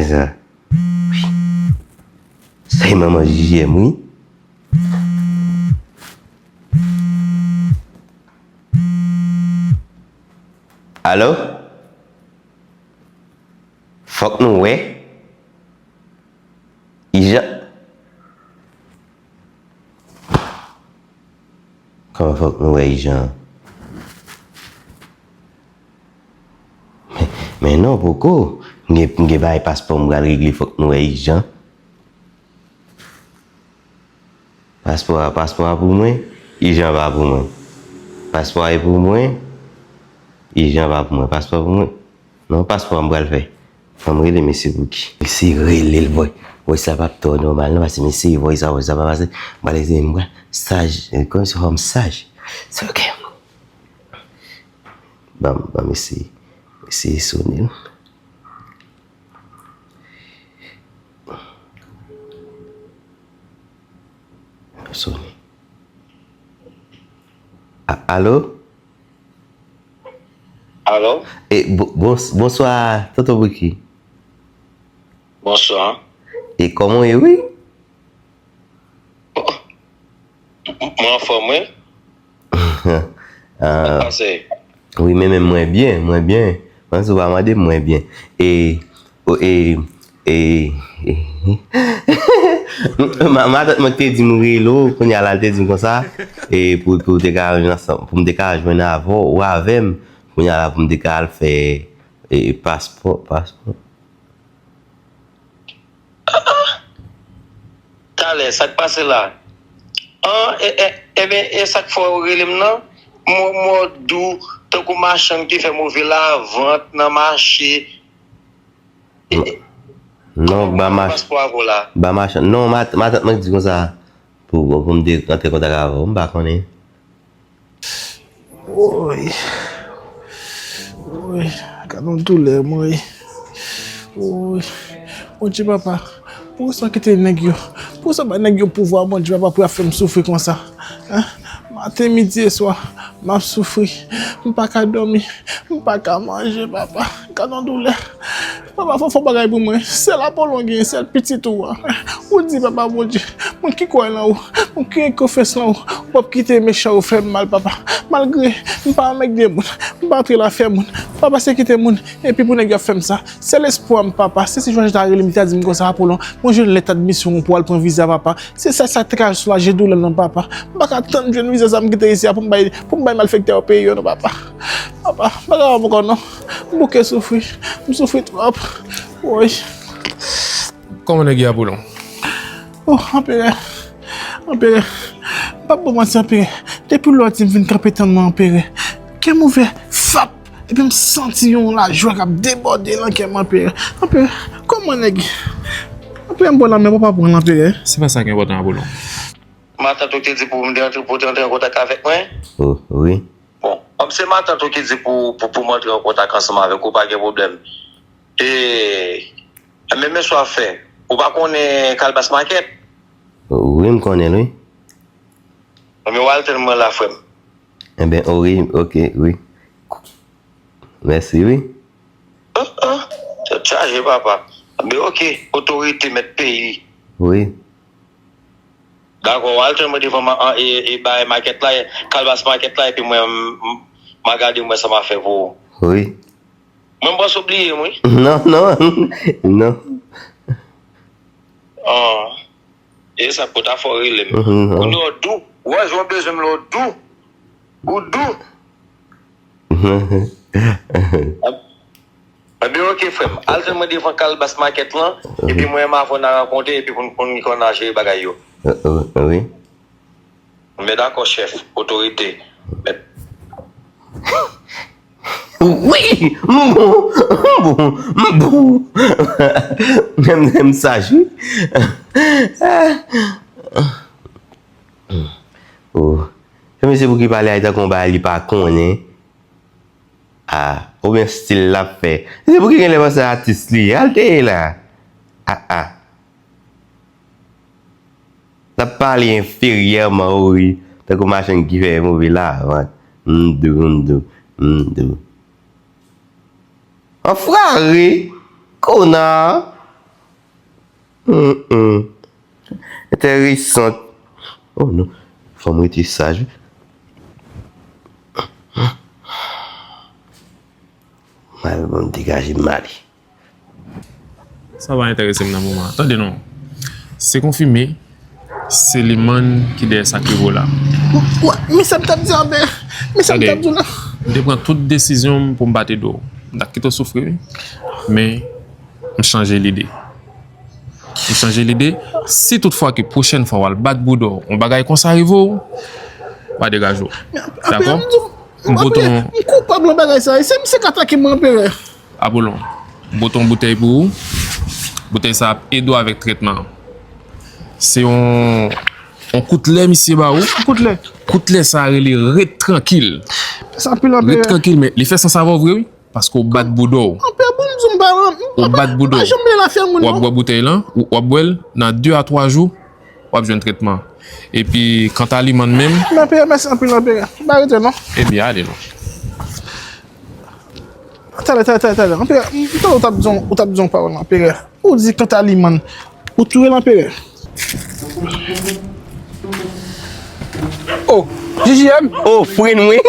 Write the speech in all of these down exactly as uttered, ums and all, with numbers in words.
Sa. Sa e manman J J M, wi. Alo? Fòk nou wè. Ijan. Kòman fòk nou wè ijan? Men, men non, poko. M gen, m gen bagay paspò m pral regle, fòk nou wè ijan. Paspò a, paspò a pou mwen, ijan pa pou mwen. Paspò a e pou mwen, ijan pa pou mwen. Paspò pou mwen. Non, paspò a m pral fè. Fò m rele mesye Bouki. Mesye rele l, vòy. Vòy sa p ap twò nòmal, non, paske mesye vòy sa, vòy sa pa pase. M pral eseye, m pral saj, kòmsi fò m saj. Se ok. Ban, ban mesye, mesye sonnen. Sonnen. A, alo? Alo? E, bo-, bons-, bonswa, Tonton Bouki. Bonswa. E kòman w ye, wi? Mwen anfòm, wi. Ah, pase? Wi, men, men mwen byen, mwen byen. Mwen, si w pa mande m, mwen byen. E, o, e, e, e, ma-, matant mwen te di m rele w, kounye a la, l te di m konsa, e pou, pou te ka jwenn ansanm, pou m te ka jwenn avè w, ou avè m, kounye a la, pou m te ka al fè, e, paspò, paspò. Talè, sa k pase la? An, e, e, ebyen, e sa k fè w rele m nan? Mò, mò dou, tankou machann ki fè move lavant nan mache. E, e, non, ba mach-, paspò avè w la? Ba machann. Non, mat-, matant mwen di konsa, pou, pou m te rantre kontak avè w, m pa konnen. Woy. Woy. Gad yon doulè, mwen. Woy. Bondye, papa, poukisa w kite nèg yo? Poukisa w bay nèg yo pouvwa, Bondye, papa, pou y ap fè m soufri konsa? Hein? Maten, midi e swa, m ap soufri. M pa ka dòmi. M pa ka manje, papa. Gad yon doulè. Papa, fò, fò bagay pou mwen. Sèl Apolon genyen, sèl pitit ou a. Ou di, papa Bondye, moun ki kwè nan ou, moun ki gen konfyans nan ou, ou p ap kite mechan yo fè m mal, papa. Malgre m pa anmègde moun, m pa antre nan afè moun, m pa pèsekite moun, epi pou nèg yo ap fè m sa. Sèl espwa m, papa, se si Jwaje ta rele m, li ta di m konsa, Apolon, mwen jwenn lèt admisyon pou w al pran viza, papa. Se sa, sa te ka soulaje doulè m nan, papa. M pa ka tann jwenn viza sa m kite isi a pou m bay, pou m bay malfektè yo peyi yo, non, papa. Papa, m pa kapab ankò, non. M bouke soufri. M soufri twòp. Woy. Kòman nèg yo, Apolon? Oh, Anperè. Anperè. M p ap ba w manti, Anperè. Depi lè w di m vin kanpe tann mwen, Anperè, kè m ouvè, fap! Epi m santi yon lajwa k ap debòde nan kè m, Anperè. Anperè, kòman nèg? Anperè, m ba w lanmen, papa pran l, Anperè. Se pa sa ki enpòtan, Apolon. Matant ou te di pou m te antre, pou w te antre an kontak avèk mwen? Oh, wi. Bon, kòm se matant ou ki di pou, pou, pou m antre an kontak ansanm avèk ou, pa gen pwoblèm. E, men men sa w ap fè. Ou pa konnen Kalbas Market? Wi, m konnen l, wi. Ebyen, w al tann mwen la, frè m. Ebyen, o wi, ok, wi. Mèsi, wi. Ah, ah, tèt chaje, papa. Ebyen, ok, otorite mèt peyi. Wi. Dakò, w al tann mwen devan ma-, an, e, e, bagay makèt la, e, Kalbas Market la, epi mwen, m, m, m a gade mwen sa m a fè pou ou. Wi. Mwen, m panse w bliye m, wi. Non, non, non. Ah. E sa k pòt a fò rele m. Mhm, non. Ou lè w dou. Ou wè jan w bezwen m lè w dou. Ou dou. Ebyen, ok, frè m. Al tann mwen devan Kalbas Market lan, epi mwen menm avè w n a rankontre, epi pou n, pou n konn al jere bagay yo. Euh, euh, wi. Men dakò, chèf, otorite. Men Wi, m bon, m bon, m bon. Menm lè m saj, wi. Oh. Se mesye pou ki pale a, li tankou yon bagay li pa konnen. Ah, oubyen stil l ap fè. Se pou ki genlè panse atis li ye. Al te ye la. Ah, ah. L ap pale enferyèman, wi. Tankou machann ki fè move lavant. M dou, m dou, m dou. Anfware! Kona! Hum, hum. Enteresan. Oh non. Fò m rete saj, wi. M al, bon, m degaje m ale. Sa pa enterese m nan moman an. Tande non. Se konfime, se Limann ki dèyè sakrivo la. Wa, men sa m t ap di anpè. Men sa m t ap di w la. M te pran tout desizyon m pou m pa t ede w. M t ap kite w soufri, wi. Men, m chanje lide. M chanje lide. Si toutfwa ke pwochèn fwa w al bat bouda w, yon bagay konsa rive w, pa degaje w. Dakò? M pote yon. M koupab nan bagay sa. Se misye k atake mwen, anperè. Apolon, m pote yon boutèy pou ou. Boutèy sa ap ede w avèk trètman an. Se yon, yon kout lè misye ba ou. Kout lè. Kout lè sa rele ret trankil. Sa anpil, anperè. Ret trankil, men li fè sans avè w vre, wi. Paske w bat bouda w. Anperè, bon, m di w, m pa, m pa, m pa janm lè lafè moun, non. W ap bwè boutèy lan, w ap bwè l, nan de a twa jou, w ap jwenn trètman. Epi, kanta Limann menm. Men, anperè, mèsi anpil, anperè. M pa rete, non. Ebyen, ale non. Talè, talè, talè, talè. Anperè, m tande ou t ap di yon, ou t ap di yon pawòl, anperè. Ou di kanta Limann, ou touye l, anperè. Oh, J J M? Oh, fren mwen.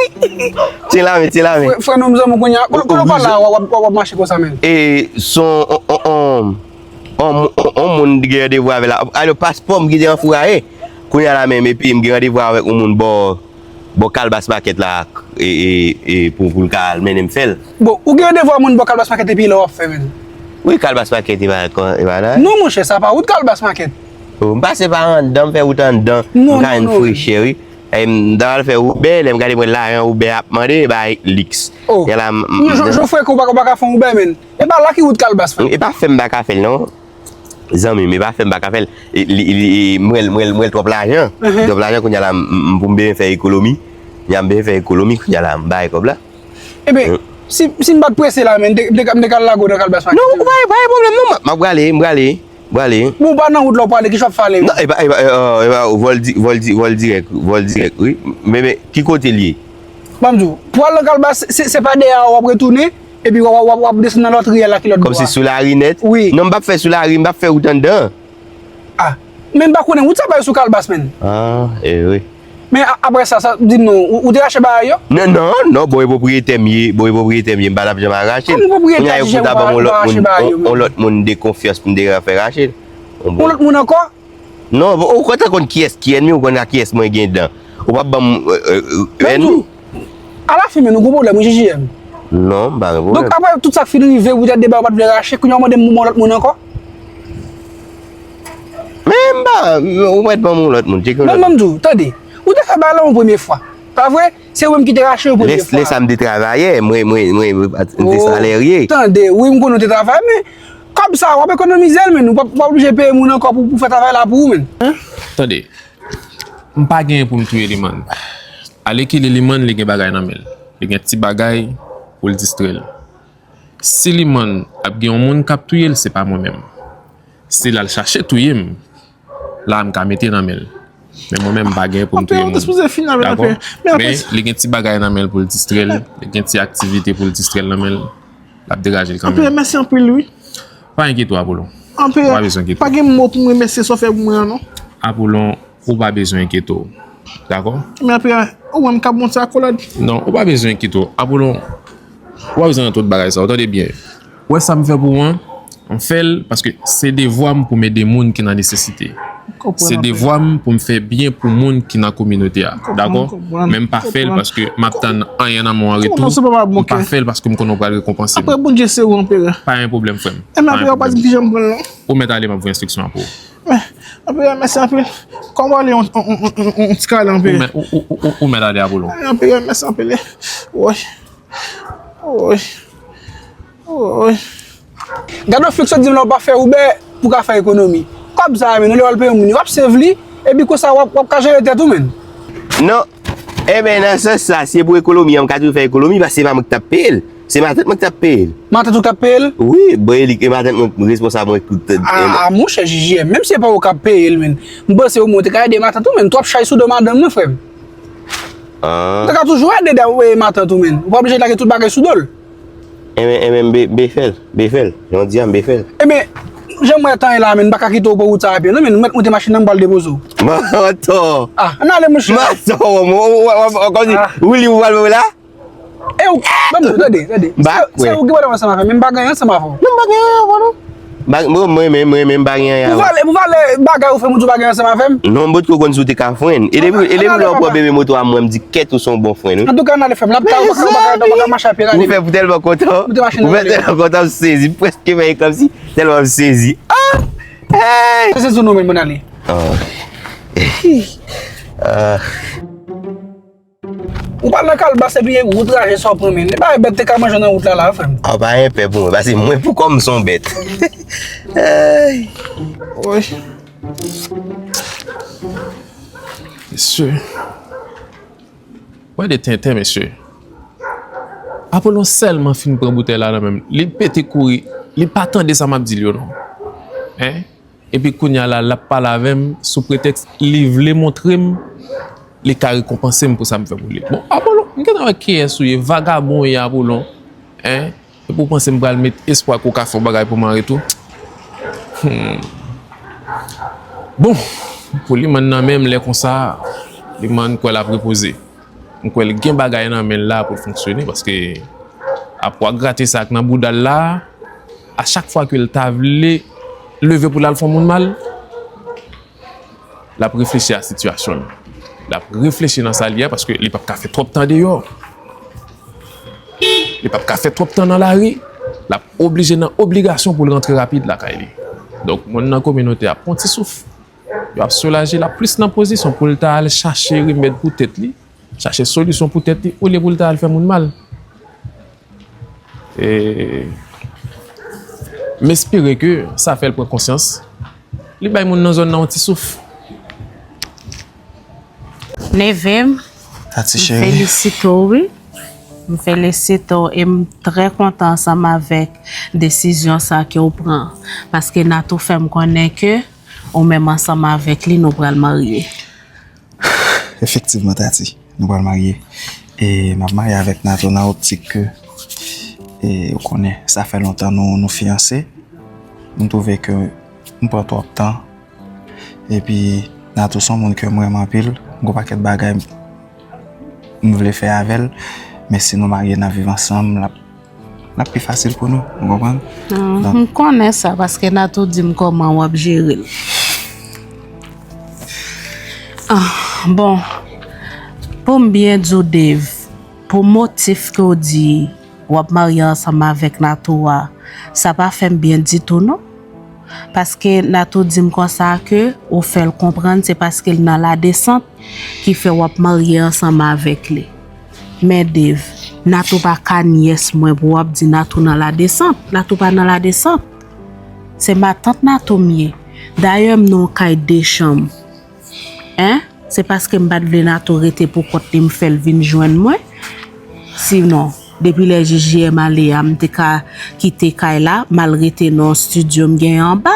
Tyen la men, tyen la men. Fren, fren nou, m zanmi w kounye a. Kote, kote w pral la, w ap, w ap, w ap mache konsa, men? E, son, on, on, on, on, on, on moun gen randevou avè la. Alò, paspò m ki te anfouraye. Kounye a la menm, epi m gen randevou avèk yon moun bò, bò Kalbas Makèt la, e, e, e, pou, pou l ka al mennen m fè l. Bon, ou gen randevou ak moun bò Kalbas Makèt epi lè w ap fè, men? Wi, Kalbas Makèt, e pa, e pa la. Non, monchè, sa pa wout Kalbas Makèt. Oh, m pase pa anndan, m fè wout anndan. Non, m ka jwenn frechè, wi. E m ta al fè Uber, lè m gade mwen lajan Uber ap mande, e bay liks. Oh. Gen la, m, m, jan, jan w frekan, ou pa, ou pa ka fè yon Uber, men. E pa la ki wout Kalbas, frè. E pa fè m pa ka fè l, non. Zanmi m, e pa fè m pa ka fè l. E, li, li, e, m wè l, m wè l, m wè l twòp lajan. Twòp lajan, kounye a la, m, m, m, pou m bezwen fè ekonomi. Kounye a m bezwen fè ekonomi, kounye a la, m bay kòb la. Ebyen, si, si m pa t prese la, men, m te, m te ka, m te ka lage w nan Kalbas Makèt. Non, ou pa, pa gen pwoblèm, non, m, m ap prale, m prale. Prale. Bon, ou pa nan wout la, w prale, ki jan w ap fè ale? Non, e pa, e pa, e, e, e pa, vòl di, vòl di, vòl dirèk, vòl dirèk, wi. Men, men, ki kote l ye? Ban m di w, pou al nan Kalbas, se, se pa dèyè a w ap retounen, epi w ap, w ap, w ap desann nan lòt riyèl la ki lòt bò a. Kòmsi sou lari nèt? Wi. Non, m p ap fè sou lari, m p ap fè wout anndan. Ah, men m pa konnen, wout sa pa sou Kalbas, men. Ah, e wi. Men a-, apre sa, sa, di m non, ou, ou te rache bagay yo? Non, non, non, bon, e pwopriyetè m ye, bon, e pwopriyetè m ye, m pa t ap janm al rache l. Kòman pwopriyetè a di jan ou pa, pa rache bagay yo, men? Yon lòt moun de konfyans pou m te fè rache l. Yon lòt moun ankò? Non, bon, ou konn, konn kiyès ki ènmi, ou konn a kiyès mwen gen dan. Ou p ap ban m, euh, euh, ènmi. Alafen, men nou gon pwoblèm, wi, J J M. Non, m pa gen pwoblèm. Donk, apre tout sa k fin rive, poutèt de bagay ou pa t vle rache, kounye a w mande m pou m yon lòt moun ankò? Men m pa, ou mèt ban m yon lòt moun, tcheke yon lòt moun. Non, ban m di w, tande. Ou te fè bagay la yon premye fwa. Pa vre? Se ou menm ki te rache yo premye fwa. Lè sa m te travayè, mwen, mwen, mwen, mwen te salèrye. Tande, wi, m konnen w te travay, men kòb sa, w ap ekonomize l, men ou p ap, w p ap oblije peye moun ankò pou, pou fè travay la pou ou, men. Tande, m pa genyen pou m touye Limann. Alèkile Limann, li gen bagay nan men l. Li gen ti bagay pou l distrè l. Si Limann ap gen yon moun k ap touye l, se pa mwen menm. Si l al chache touye m, la a m ka mete nan men l. Men mwen menm, m pa gen pou m touye moun. Dakò? Men li gen ti bagay nan men l pou l distrè l. Li gen ti aktivite pou l distrè l nan men l. L ap degaje l kanmenm. Anperè, mèsi anpil, wi. Pa enkyete w, Apolon. Ou pa bezwen enkyete w. Pa gen mo pou m remèsye sa w fè pou mwen an, non. Apolon, ou pa bezwen enkyete w. Dakò? Men anperè, ou wè m k ap monte akolad. Non, ou pa bezwen enkyete w. Apolon, ou pa bezwen nan tout bagay sa. Ou tande byen. Ou wè sa m fè pou ou an? M fè l paske se devwa m pou m ede moun ki nan nesesite. Se devwa m pou m fè byen pou moun ki nan kominote a. Dakò? Men m pa fè l paske m ap tann anyen nan men w an retou. M pa fè l paske m konnen w pral rekonpanse m. Apre Bondye se ou, anperè. Pa gen pwoblèm, frè m. Enben, anperè, ou pa di m kijan m pran l, non. Ou mèt ale, m ap voye enstriksyon pou ou. Anperè, mèsi anpil. Kòman w ale yon, yon, yon, yon, yon ti kale, anperè? Ou mèt, ou, ou, ou, ou mèt ale, Apolon. Anperè, mèsi anpil. Woy. Woy. Woy. Gade yon fliks yo di m la ou pa fè Uber pou ka fè ekonomi. Kòb sa a, men, olye w al peye yon moun, w ap save li, epi konsa w ap, w ap ka jere tèt ou, men. Non. Enben, nan sans sa, si se pou ekonomi an, m ka toujou fè ekonomi, paske se pa mwen ki t ap peye l. Se matant mwen ki t ap peye l. Matant ou k ap peye l? Wi, bon, e li, e matant mwen responsab mwen. A, a, monchè, J J M, menm si se pa ou k ap peye l, men, m panse omwen ou te ka ede matant ou, men, twòp chay sou do madanm nan, frè m. Ou te ka toujou ede matant ou, men. Ou pa oblije lage tout bagay sou do l. Enben, enben, m be, be fè l, be fè l. Jan w di a, m be fè l. Enben, jan m wè tan ye la, men m pa ka kite w pran wout sa a pye non, men m mèt moute machin nan, m pral depoze w. Mantò. Ah, ann ale, monchè. Mantò, kòmsi, ou li ou pral la? E ou, ban m di w, tande, tande. Se ou ki pral ansanm avè m, men m pa gen anyen ansanm avè w. Non, m pa gen anyen avè w non. Mwen menm, mwen menm, m pa gen anyen avè w. Pou valè, pou valè bagay ou fè m, ou di w pa gen anyen ansanm avè m? Non, m potko konn si w te ka frenn. E depi, e depi lè w pran bebe moto a, mwen m di kèt ou se yon bon frenn wi. Antouka, ann ale, frè m, l ap ta, ou pa ka, ou pa ka, ou pa ka mache a pye rale. Ou fè tèlman kontan. Ou te mache nan rale. Ou fè tèlman kontan, m sezi, m prèske fè kòmsi, tèlman m sezi. Ah! Hey! Se sezi w non, men, ann ale. Ah. Ah. Ou pral nan Kalbas epi wout raje sa w pran, men. E pa bèt te ka manje w nan wout la, la, frè m. A, pa gen pè pou mwen, paske mwen pou kò m se yon bèt. Ay. Woy. Mesye. Wè de tenten, mesye. Apolon sèlman fin pran boutèy la nan men m. Li pete kouri. Li pa tande sa m ap di l yo, non. Hein? Epi kounye a la, l ap pale avè m sou pretèks li vle montre m li ka rekonpanse m pou sa m fè pou li. Bon, Apollo, m gentan wè kiyès ou ye, vagabon ou ye, Apollo. Hein? Epi w panse m pral met espwa ke w ka fè yon bagay pou m an retou? Hmm. Bon, pou li mann nan men m lè konsa, li mann kwè l ap repoze. M kwè l gen bagay nan men l la pou l fonksyone, paske apwa grate sa k nan bouda l la, a chak fwa ke l ta vle leve pou l al fè yon moun mal, l ap reflechi a sitiyasyon l. L ap reflechi nan sa l ye a, paske li p ap ka fè twòp tan deyò. Li p ap ka fè twòp tan nan lari. L ap oblije nan obligasyon pou l rantre rapid lakay li. Donk, moun nan kominote a pran ti souf. Yo ap soulaje l, ap plis nan pozisyon pou l ta al chache remèd pou tèt li, chache solisyon pou tèt li, olye pou l ta al fè moun mal. E, m espere ke sa fè l pran konsyans. Li bay moun nan zòn nan yon ti souf. Neve m, Tati m cheri. Felisite w, wi. M felisite w e m trè kontan ansanm avèk desizyon sa ke w pran. Paske Nato fè m konnen ke ou menm ansanm avèk li, nou pral marye. Efektivman, Tati, nou pral marye. E m ap marye avèk Nato nan optik ke, e, ou konnen, sa fè lontan nou, nou fiyanse. M twouve ke m pran twòp tan. Epi, Nato se yon moun ke m renmen anpil. M gon pakèt bagay m vle fè avè l. Men si nou marye, n ap viv ansanm, l ap, l ap pi fasil pou nou. Ou konprann? Ah, donk, m konnen sa, paske Nato di m kòman w ap jere l. Ah, bon, pou m byen di w, Dave, pou motif ke w di w ap marye ansanm avèk Nato a, sa pa fè m byen ditou, non. Paske Nato di m konsa ke ou fè l konprann se paske l nan ladesant ki fè w ap marye ansanm avèk li. Men Dave, Nato pa ka nyès mwen pou w ap di Nato nan ladesant. Nato pa nan ladesant. Se matant Nato m ye. Dayè, m nan yon kay de chanm. Hein? Se paske m pa t vle Nato rete pou kont li m fè l vin jwenn mwen. Sinon, depi lè J J M ale a, m te ka kite kay la, m al rete nan yon estidyo m genyen anba.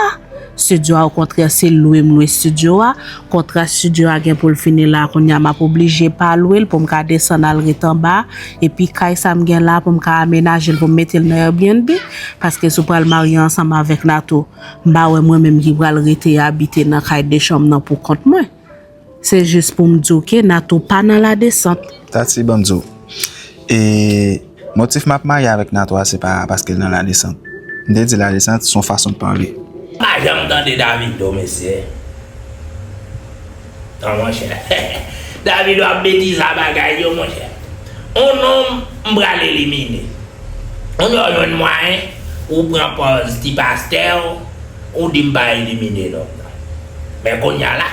Estidyo a, okontrè, se lwe m lwe estidyo a. Kontra estidyo a gen pou l fini la, kounye a m ap oblije pa lwe l pou m ka desann al ret anba. Epi kay sa m gen la pou m ka amenaje l pou m mete l nan Airbnb. Paske si w pral marye ansanm avèk Nato, m pa wè mwen menm ki pral rete abite nan kay de chanm nan pou kont mwen. Se jis pou m di w ke Nato pa nan ladesant. Tati, ban m di w. E motif m ap marye avèk Nato a, se pa paske l nan ladesant. M te di ladesant, se yon fason de pale. M pa janm tande Davido, mesye. Non, monchè. Davido ap betize a bagay yo, monchè. On nonm, m pral elimine. On nonm jwenn mwayen, ou pran pòz ti pastè, ou di m pa elimine nonm nan. Men kounye a la,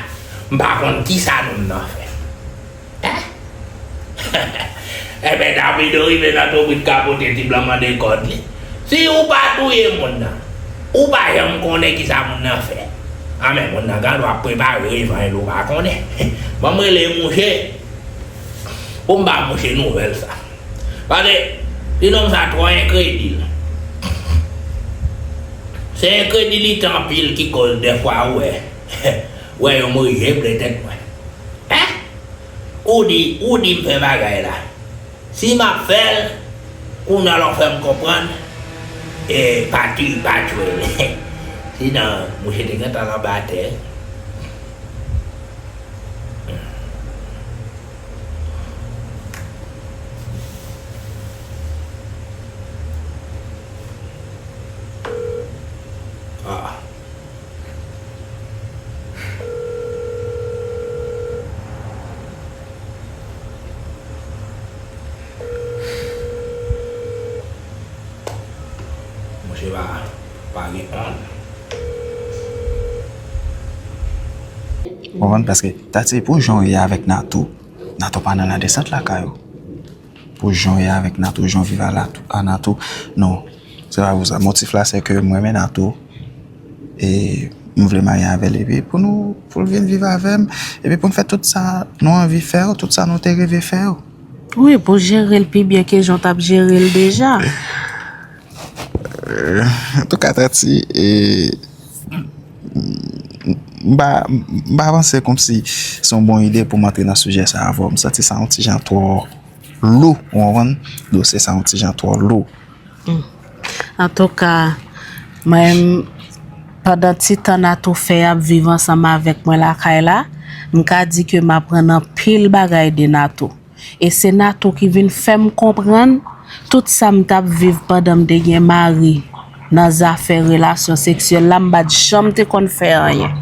m pa konn kisa nonm nan fè. Hein? Enben, Davido rive nan tobrit kapote ti blan mande kòd li. Si ou pa touye moun nan, ou pa janm konnen kisa moun nan fè. Anben, moun nan gen dwa ap prepare revanj li, ou pa konnen. Ban m rele mouche pou m ba mouche nouvèl sa. Paske ti nonm sa twò enkredil. Se enkredilite anpil ki koz dèfwa ou wè, wè yo mouri je ple tèt mwen. Hein? Ou di, ou di m fè bagay la. Si m ap fè l, kounye a la w fè m konprann, e, pa ti, pa tchwe l. Li nan, mouche te gentan anba tè. Ah. Mouche pa, pa gen onn. Ou konprann? Paske Tati, pou jan w ye avèk Natou, Natou pa nan ladesant lakay ou. Pou jan w ye avèk Natou, jan w viv a Natou, a Natou, non. Se pa pou sa. Motif la, se ke mwen renmen Natou. E m vle marye avè l. Epi pou nou, pou l vin viv avè m. Epi pou n fè tout sa nou anvi fè yo, tout sa nou te reve fè yo. Wi, pou jere l pi byen ke jan w t ap jere l deja. Antouka, Tati, e, m pa, m pa panse kòmsi se yon bon ide pou m antre nan sijè sa avè w. M santi sa yon ti jan twò lou, ou konprann? Dosye sa yon ti jan twò lou. Hmm. Antouka, mwen menm, pandan ti tan Natou fè ap viv ansanm avèk mwen lakay la, m ka di ke m aprann anpil bagay de Natou. E se Natou ki vin fè m konprann tout sa m t ap viv pandan m te gen mari nan zafè relasyon seksyèl la, m pa t janm te konn fè anyen.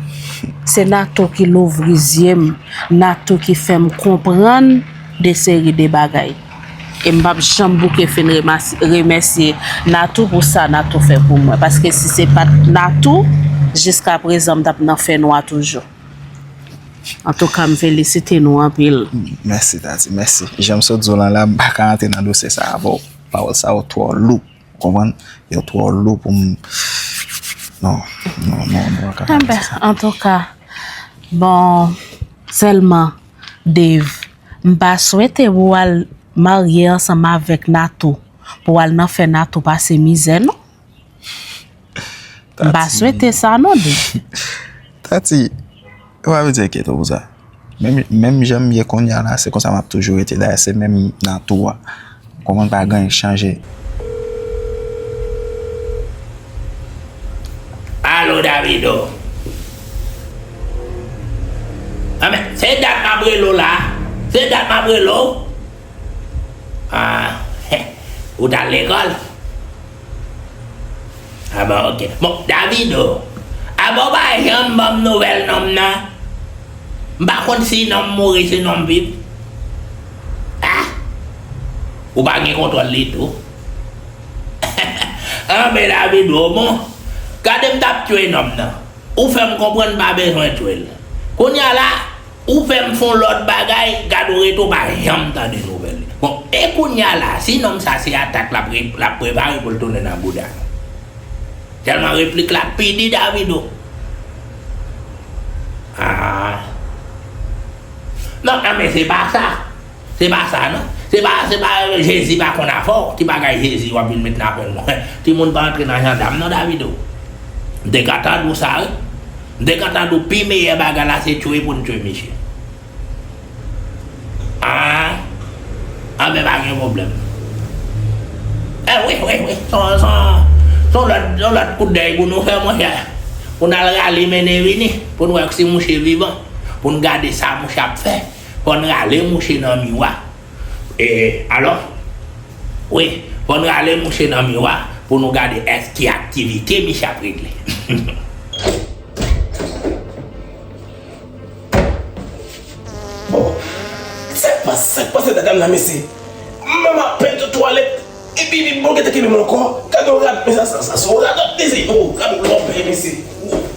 Se Natou ki louvri zye m, Natou ki fè m konprann de seri de bagay. E m p ap janm bouke fin remas-, remèsye Natou pou sa Natou fè pou mwen. Paske si se pa t Natou, jiskaprezan m t ap nan fènwa toujou. Antouka, m felisite nou anpil. Mèsi, Tati, mèsi. Jan m sot di w lan la, m pa ka antre nan dosye sa avè w. Pawòl sa yo twò lou, ou konprann? Yo twò lou pou m, non, non, non, nou pa ka pale de sa. Antouka, bon, sèlman, Dave, m pa swete pou w al marye ansanm avèk Natou, pou w al nan fè Natou pase mizè, non. M pa swete sa non, Dave. Tati, ou pa bezwen enkyete w pou sa. Menm, menm jan m ye kounye a la, se konsa m ap toujou rete. Dayè, se menm Natou a. Ou konprann, pa gen anyen k chanje. Alo, Davido. Anben, se dat m ap rele w la. Se dat m ap rele w. Ah, ou t al lekòl? Ah bon, ok. Bon, Davido, apa w pa janm ban m nouvèl nonm nan? M pa konn si nonm mouri, si nonm viv. Ah! Ou pa gen kontwòl li tou? Anben, Davido, bon. Gade m t ap tchwe nonm nan. Ou fè m konprann m pa bezwen tchwe l. Kounye a la, ou fè m fè yon lòt bagay, gade w rete w pa janm tande nouvèl li. Bon, e kounye a la, si nonm sa se atak l ap re-, l ap prepare pou l tounen nan bouda nou. Tèlman replik la pi di, Davido. Ah. Non, non, men se pa sa. Se pa sa, non. Se pa, se pa, Jezi pa konn afè w. Ki bagay Jezi w ap vin met nan afè mwen? Timoun pa antre nan jandam, non, Davido. M te ka tande w sa, wi. M te ka tande w pi meyè bagay la, se tchwe pou n tchwe misye. Ah. Anben, pa gen pwoblèm. Eh, wi, wi, wi. Se yon, se yon, se yon lòt, se yon lòt kout dèy pou nou fè, monchè. Pou n al rale mennen vini. Pou n wè si mouche vivan. Pou n gade sa mouche ap fè. Fò n rale mouche nan miwa. E, alò, wi, fò n rale mouche nan miwa pou nou gade èske aktivite misye ap regle. Bon, sa k pase, sa k pase dada m la, mesye? Mwen m apèn sot twalèt, epi li bon gentan kenbe m ankò. Gade yon rad, mesye, sa, sa, sa, se yon radòt, mesye. Oh, gade yon lòpè, mesye. Oh.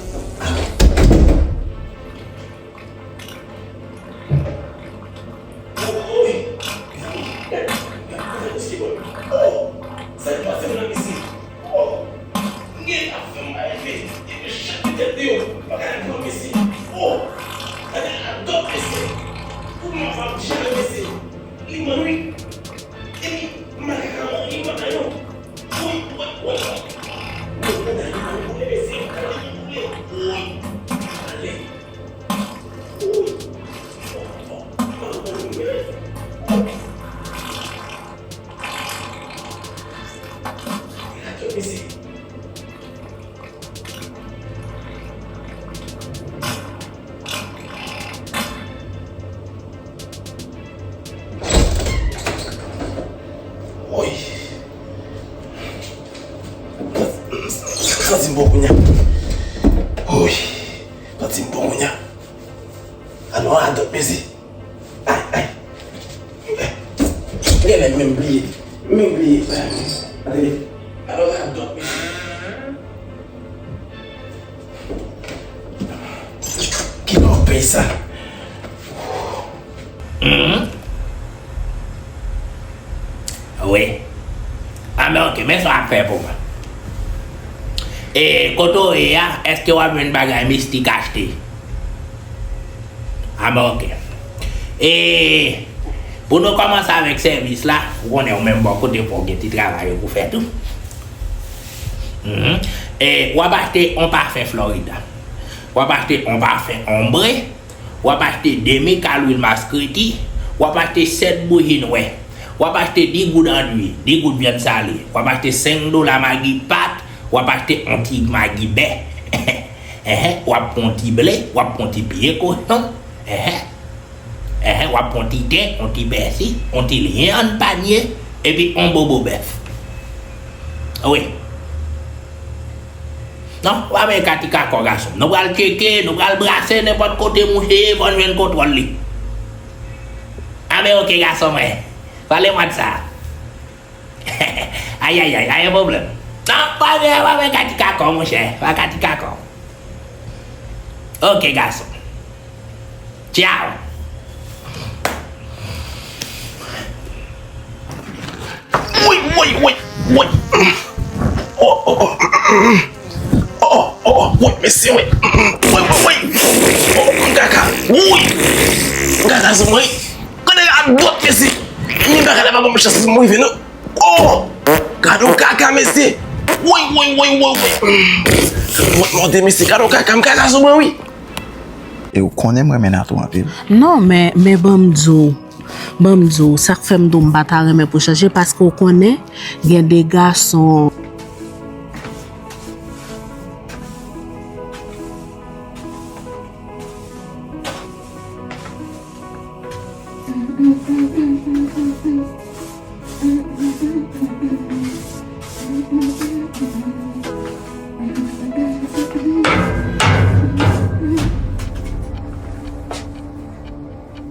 Bon kounye a. Oy. Santi m bon kounye a. Alò a dòt mezi. Ay, ay. Genlè menm bliye. Menm bliye. Alò a dòt mezi. Ki lòpèy sa? Mhm. Wi. A, men oke, men sa w ap fè pou mwen. E, kote w ye a, èske w ap jwenn bagay mistik achte? A, men oke. E, pou nou kòmanse avèk sèvis la, ou konnen ou menm bò kote fò w gen ti travay ou pou fè tou. Mhm. E, w ap achte yon pafen Florida. W ap achte yon pafen ombre. W ap achte demi kal lwil maskreti, w ap achte sèt bouji nwè, w ap achte dis goud andwi, dis goud vyann sale, w ap achte senk dola magi pat, w ap achte yon ti magi bè. Enhen, w ap pran yon ti ble, w ap pran yon ti pye kochon. Enhen, enhen, w ap pran yon ti ten, yon ti pèsi, yon ti lyann panye, epi yon bobo bèf. Wi. Non, w ap mete katika kò gason m. Nou pral tcheke, nou pral brase nenpòt kote mouche ye, fò n jwenn kontwòl li. A, men oke gason mwen. Pale mwa de sa. Ayayay, pa gen pwoblèm. Non, w ap mete, w ap mete katika kò, monchè. Pa katika kò. Oke gason. Tchaw. Woy, woy, woy, woy. Oh, oh, oh. Oh, oh, oh, woy, mesye, woy. Woy, woy, woy. Oh, m kaka. Woy. M kaka sou mwen. Gade a dwat, mesye. M kaka la pa ban m chans pou m rive, non. Oh! Gade yon kaka, mesye. Woy, woy, woy, woy, woy. Gade yon dwat mòde, mesye. Gade yon kaka, m kaka sou mwen, wi. E ou konnen m renmen Natou anpil. Non, men, men ban m di w, ban m di w, sa k fè m di w m pa ta renmen pou chanje, paske w konnen, gen de gason.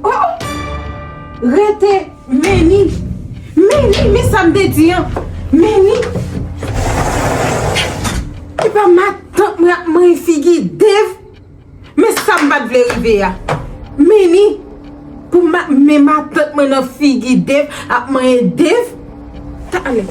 Oh! Rete, Meni! Meni, men sa m te di an! Meni! Epa matant mwen ap manyen figi Dev! Men sa m pa t vle rive a. Meni, pou ma, men matant mwen nan figi Dev ap manyen Dev. Talè.